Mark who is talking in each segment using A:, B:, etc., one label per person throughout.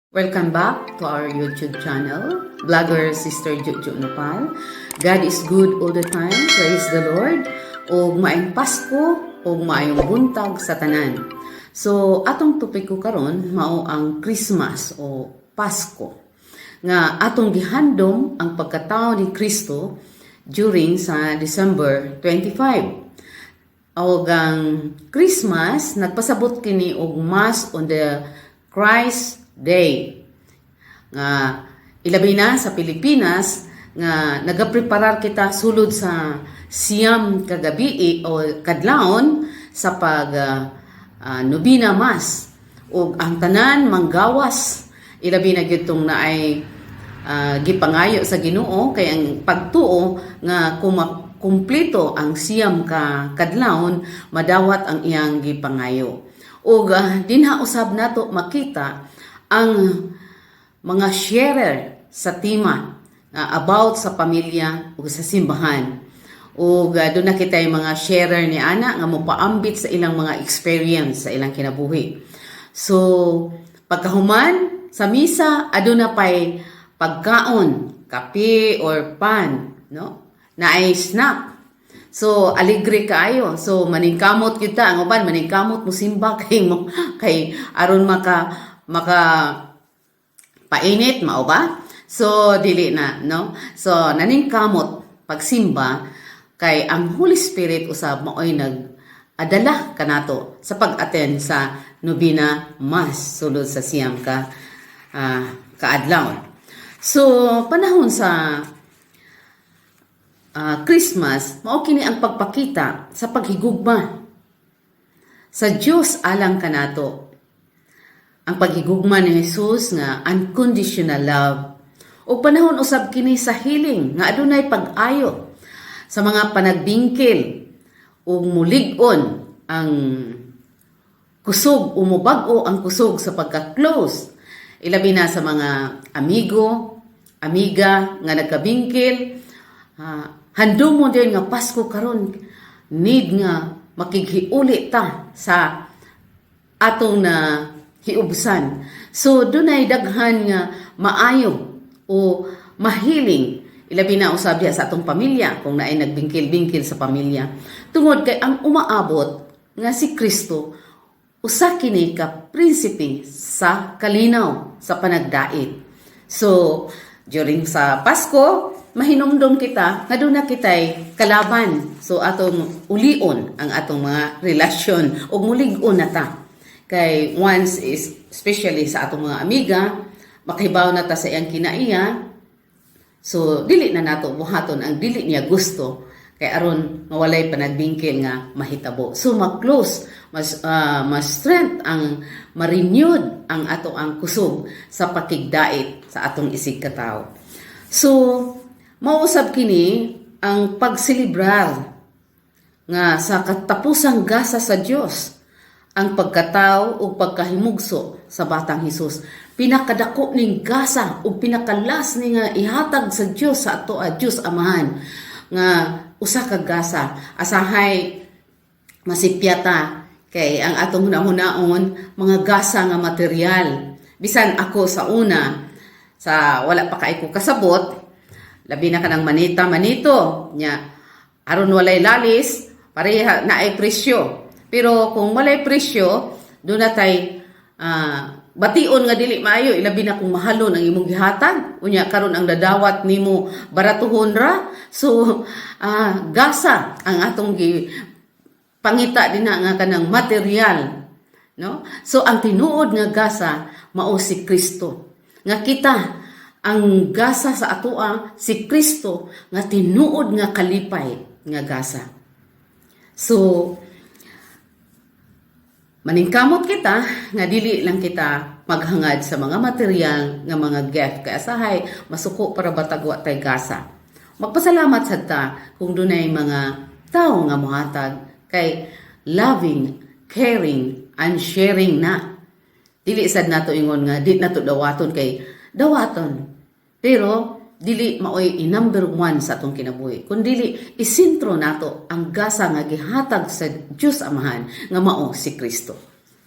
A: Welcome back to our YouTube channel, Vlogger Sister Jojo Nopal. God is good all the time. Praise the Lord. Og maayong Pasko og maayong buntag sa tanan. So, atong topiko karon mao ang Christmas o Pasko. Nga atong gihandom ang pagkatao ni Kristo during sa December 25. Og ang Christmas nagpasabot kini og Mass on the Christ Day nga ilabi na sa Pilipinas nga nagapreparar kita sulod sa 9 ka gabii o kadlawon sa pag nobina mass ug ang tanan manggawas, ilabi na gyud tong naay gipangayo sa Ginoo, kay ang pagtuo nga kung kumpleto ang 9 ka kadlawon, madawat ang iyang gipangayo. Ug dinha usab nato makita ang mga sharer sa tema about sa pamilya ug sa simbahan. Ug doon na kita yung mga sharer ni ana nga mopaambit sa ilang mga experience sa ilang kinabuhi. So, pagkahuman sa misa, aduna pay pagkaon, kape or pan, no? Naay snack. So, aligre kaayo. So, maningkamot kita. Ang uban, maningkamot mo simba kay mo kay aron maka maka painit, mao ba? So, dili na, no? So, naningkamot pagsimba kay ang Holy Spirit usab maoy nag adala kanato sa pag-attend sa nobina mass sulod sa 9 ka kaadlaw. So, panahon sa Christmas, mao kini ang pagpakita sa paghigugma sa Dios alang kanato. Ang paghigugma ni Jesus nga unconditional love. O panahon usab kini sa healing nga adunay pag-ayo sa mga panagbingkil ug mulig-on ang kusog o mubag-o ang kusog sa pagka-close, ilabi na sa mga amigo, amiga nga nagkabingkil. Handom mo din nga Pasko karon, need nga makighiuli ta sa atong na hiubsan. So dunay daghan nga maayo o mahiling, ilabi na usab diha sa atong pamilya kung naay nagbingkil-bingkil sa pamilya. Tungod kay ang umaabot nga si Kristo, usa kini ka prinsipe sa kalinaw sa panagdait. So during sa Pasko, mahinumdom kita nga doon na kitay kalaban. So atong ulion ang atong mga relasyon ug mulig-on na ta. Kay once is especially sa atong mga amiga, makibaw na ta sa iyang kinaiya. So dili na nato buhaton ang dili niya gusto kay aron mawalay panagbingkil nga mahitabo. So ma-close, mas strength ang ma-renewed ang ato ang kusog sa pakigdait sa atong isig katawo. So mausab kini ang pagselebrar nga sa katapusang gasa sa Dios, ang pagkatao ug pagkahimugso sa batang Hesus. Pinakadako ning gasa ug pinakalas ni nga ihatag sa Dios sa ato a Dios Amahan nga usa ka gasa. Asahay masipyata kay ang atong hunahunaon mga gasa nga material. Bisan ako sa una, sa wala pa kay ko kasabot, labi na kanang manita manito nya, aron walay lalis, pareha na ay presyo. Pero kung walay presyo, doon na tay bation nga dili maayo, ilabi na kung mahalon ang imong gihatag, unya karon ang dadawat nimo baratuhon ra. So gasa ang atong gi pangita din na nga kanang material, no? So ang tinuod nga gasa mao si Kristo, nga kita ang gasa sa atoa si Kristo nga tinuod nga kalipay nga gasa. So maningkamot kita nga dili lang kita maghangad sa mga material nga mga gift, kay asahay masuko para batagwa tay gasa. Magpasalamat sad ta kung dunay mga tao nga mohatag, kay loving, caring, and sharing na. Dili sad nato ingon nga di nato dawaton, kay dawaton. Pero dili maoy i-number one sa atong kinabuhi. Kun dili isentro nato ang gasa nga gihatag sa Dios Amahan nga mao si Kristo.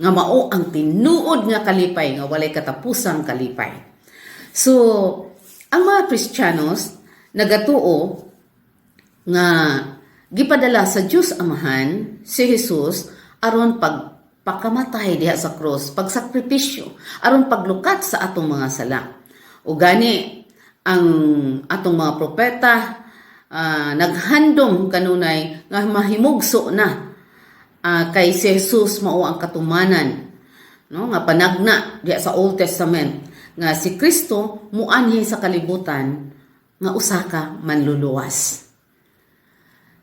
A: Nga mao ang tinuod nga kalipay nga walay katapusang kalipay. So, ang mga Kristiyanos nagatuo nga gipadala sa Dios Amahan si Jesus aron pagpakamatay diha sa krus, pagsakripisyo, aron paglukat sa atong mga sala. O gani ang atong mga propeta naghandom kanunay nga mahimugso na kay si Jesus mao ang katumanan, no, nga panagna diha sa Old Testament nga si Kristo muanhi sa kalibutan nga usa ka manluluwas.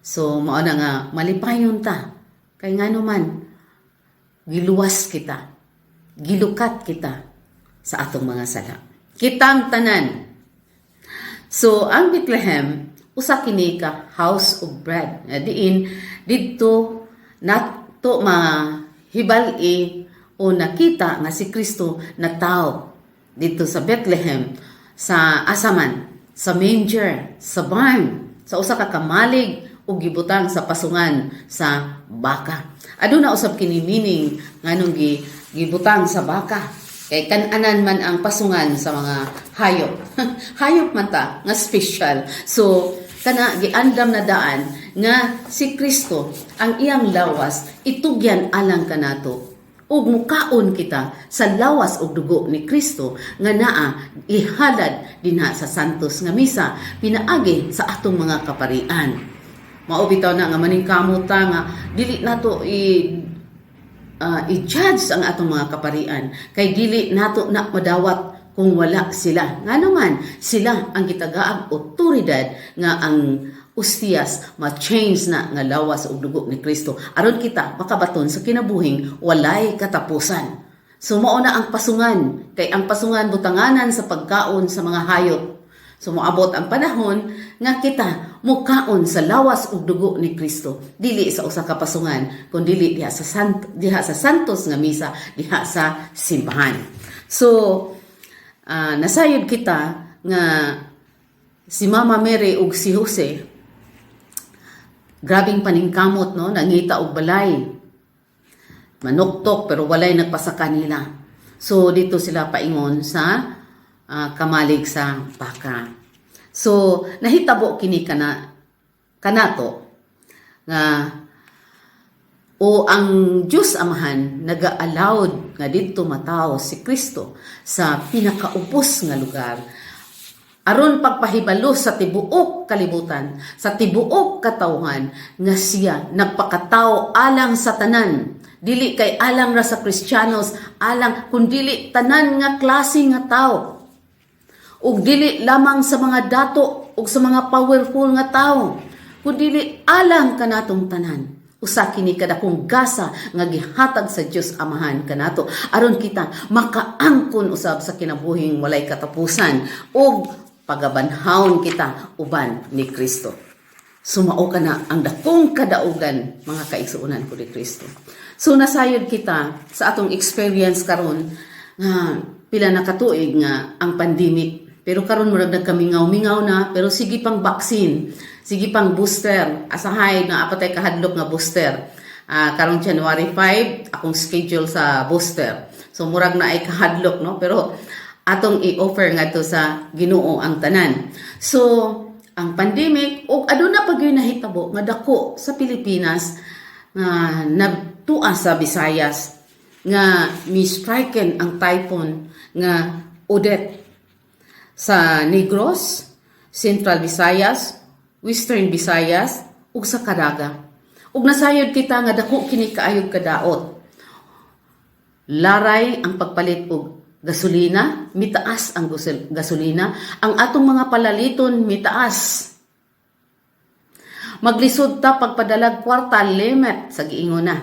A: So mao na nga malipayon ta kay ngano man giluwas kita, gilukat kita sa atong mga sala. Kitang tanan. So ang Bethlehem usa kini ka house of bread. Nga diin didto nato mahibal-i o nakita nga si Kristo natawo didto sa Bethlehem, sa asaman, sa manger, sa barn, sa usa ka kamalig ug gibutang sa pasungan sa baka. Aduna usab kini meaning nganong gibutang sa baka. Kay kan-anan man ang pasungan sa mga hayop. Hayop man ta nga special. So kana giandam na daan nga si Kristo, ang iyang lawas itugyan alang kanato ug mukaon kita sa lawas ug dugo ni Kristo nga naa ihalad dinha sa Santos nga Misa pinaagi sa atong mga kaparian. Mao bitaw na nga maningkamot ta nga dili nato i-judge ang atong mga kaparian kay dili nato na madawat kung wala sila. Ngano man sila ang gitagaag otoridad nga ang ustiyas ma-change na nga lawas ug dugo ni Kristo aron kita makabaton sa kinabuhing walay katapusan. So mao na ang pasungan, kay ang pasungan butanganan sa pagkaon sa mga hayop. So moabot ang panahon nga kita mukaon sa lawas ug dugo ni Kristo dili sa usa ka pasungan kun dili diha sa Santos nga Misa, diha sa simbahan. So nasayod kita nga si Mama Mary ug si Jose, grabing paningkamot, no, nangita og balay, manuktok, pero walay nagpasaka nila. So dito sila paingon sa kamalig sa baka. So nahitabo kini kana kanato nga o ang Diyos Amahan naga-allowed nga didto matawo si Kristo sa pinakaubos nga lugar aron pagpahibalo sa tibuok kalibutan, sa tibuok katawhan nga siya nagpakatao alang sa tanan. Dili kay alang ra sa Kristiyanos, alang kundili tanan nga klase nga tao. Ug dili lamang sa mga dato ug sa mga powerful nga tao, kundili alang kanatong tanan. Usa kini kadakong gasa nga gihatag sa Dios Amahan kanato aron kita makaangkon usab sa kinabuhing walay katapusan ug pagabanhawon kita uban ni Kristo. Sumao ka na ang dakong kadaugan, mga kaigsuonan ko ni Kristo. So nasayod kita sa atong experience karon nga pila na katuig nga ang pandemic. Pero karon murag nagkamingaw-mingaw na, pero sige pang vaccine, sige pang booster. Asahay naa pa tay kahadlok nga booster. Karong January 5 akong schedule sa booster. So murag naay kahadlok, no, pero atong i-offer ngadto sa Ginoo ang tanan. So ang pandemic ug aduna pa gyud nahitabo nga dako sa Pilipinas nga nagtua sa Visayas nga mi-striken ang typhoon nga Odette sa Negros, Central Visayas, Western Visayas ug sa Caraga. Ug nasayod kita nga dako kini kaayog kadaot. Laray ang pagpalit og gasolina, mitaas ang gasolina, ang atong mga palaliton mitaas. Maglisod ta pagpadalag kwarta, limit sa giingon na.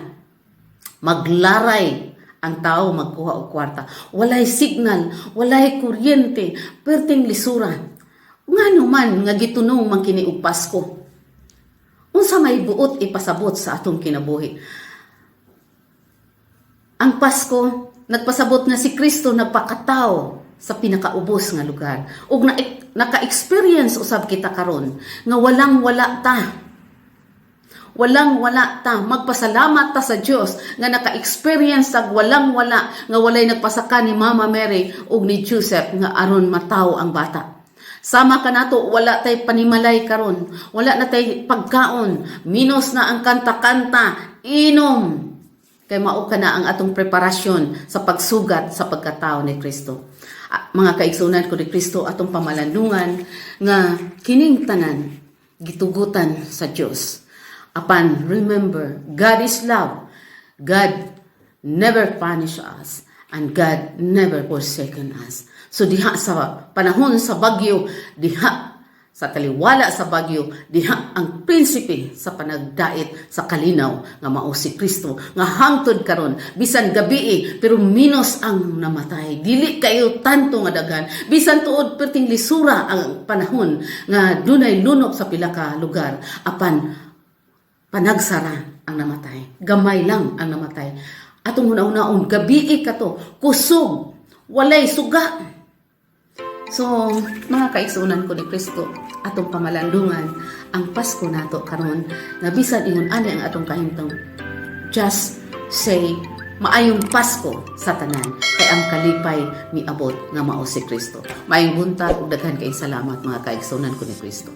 A: Maglaray ang tao magkuha og kwarta. Walay signal, walay kuryente, perting lisura. Ngano man nga gitunong man kini og Pasko? Unsa may buot ipasabot sa atong kinabuhi? Ang Pasko nagpasabot nga si Kristo nagpakatao sa pinakaubos nga lugar. Ug na, naka-experience usab kita karon nga walang wala ta. Walang wala ta. Magpasalamat ta sa Dios nga naka-experience tag walang wala, nga walay nagpasaka ni Mama Mary ug ni Joseph nga aron matawo ang bata. Sama kanato, wala tay panimalay karon, wala na tay pagkaon, minus na ang kanta-kanta, inom. Kay mao kana ang atong preparasyon sa pagsugat sa pagkatao ni Kristo. Ah, mga kaigsunan ko ni Kristo, atong pamalandungan nga kining tanan gitugutan sa Dios. Apan remember, God is love. God never punish us and God never forsaken us. So diha sa panahon sa bagyo, diha sa taliwala sa bagyo, diha ang prinsipe sa panagdait sa kalinaw nga mao si Kristo nga hangtod karon, bisan gabii, pero minus ang namatay. Dili kayo tanto nga daghan, bisan tuod perting lisura ang panahon nga dunay lunok sa pila ka lugar, apan panagsara ang namatay. Gamay lang ang namatay. Atong huna-hunaon, gabii kato, kusog, walay suga. So, mga kaigsunan ko ni Kristo, atong pamalandungan ang Pasko nato karon nga bisan ingon ani ang atong kahimtang. Just say maayong Pasko sa tanan kay ang kalipay miabot nga mao si Kristo. Maayong buntag ug daghan kay salamat, mga kaigsunan ko ni Kristo.